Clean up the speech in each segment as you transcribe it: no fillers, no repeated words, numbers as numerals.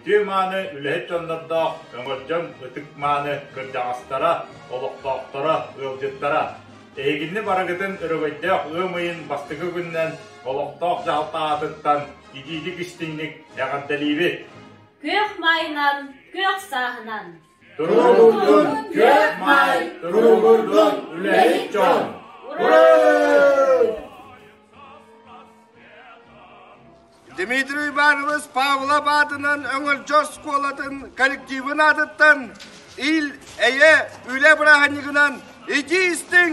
Үтүө-мааны үлэһит дьоннордоох Өҥөлдьөҥ ытык-мааны кырдьаҕастара, олохтоохторо, ыалдьыттара! Эһигини барыгытын өрөгөйдөөх ыам ыйын бастакы күнүнэн олохтоох дьаһалта аатыттан итиитик-истиҥник эҕэрдэлиибит! Күөх маайынан, күөх сааһынан! Туругурдун күөх маай, туругурдун үлэһит дьон! Ура! Дмитрий Иванович Павлов аатынан Өҥөлдьө оскуолатын коллективын аатыттан Ил Эйэ үлэ бырааһынньыгынан итии-истиҥ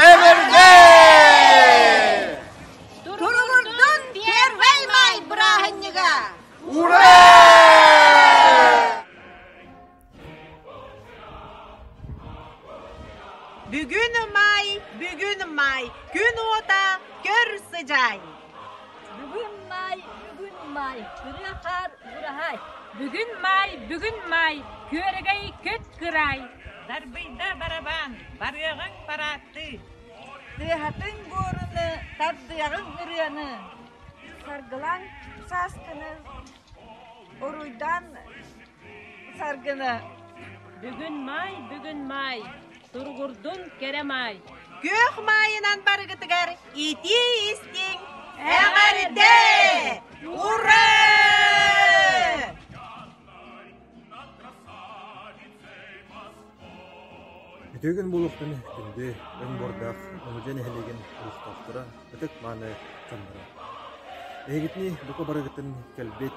эҕэрдэ! Туругурдун Первый май бырааһынньыга! Ура! Бүгүн маай, бүгүн маай, күн уота көр сыдьаай. Бүгүн маай, бүгүн маай, күрүө хаар бураһаай. Бүгүн маай, бүгүн маай, күөрэгэй көт кыраай. Дарбыйда барабан, барыаҕыҥ парааттыы. Тыаһатыҥ буоруну, тардыаҕыҥ ырыаны. Саргылаан сааскыны, уруйдаан Саргыны. Бүгүн маай, бүгүн маай, туругурдун кэрэ маай. Күөх маайынан барыгытыгар итии-истиҥ эҕэрдэ! Ура! Үтүө күн буолуохтун күндү өҥ буордаах Өҥүдьэ нэһилиэгин олохтоохторо, ытык-мааны дьонноро. Эһигитини бука барыгытын кэлбит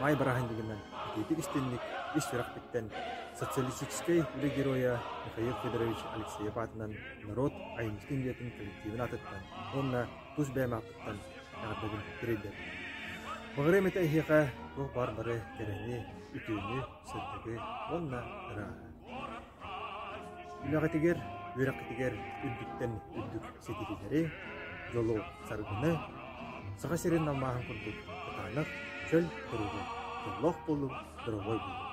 Маай бырааһынньыгынан итиитик истинник ис сүрэхпиттэн социалистическай үлэ геройа Михаил Федорович Алексеев аатынан норуот айымньытын дьиэтин коллективын аатыттан уонна тус бэйэм ааппыттан эҕэрдэбин тириэрдэбин. Баҕарыам этэ эһиэхэ туох баар бары кэрэни, үтүөнү, сырдыгы уонна ырааһы. Үлэҕитигэр, үөрэххитигэр үрдүктэн үрдүк ситиһиилэри, дьолу, саргыны, Саха сирин алмааһын курдук кытаанах, чөл туругу, дьоллоох буолуҥ, доруобай буолуҥ!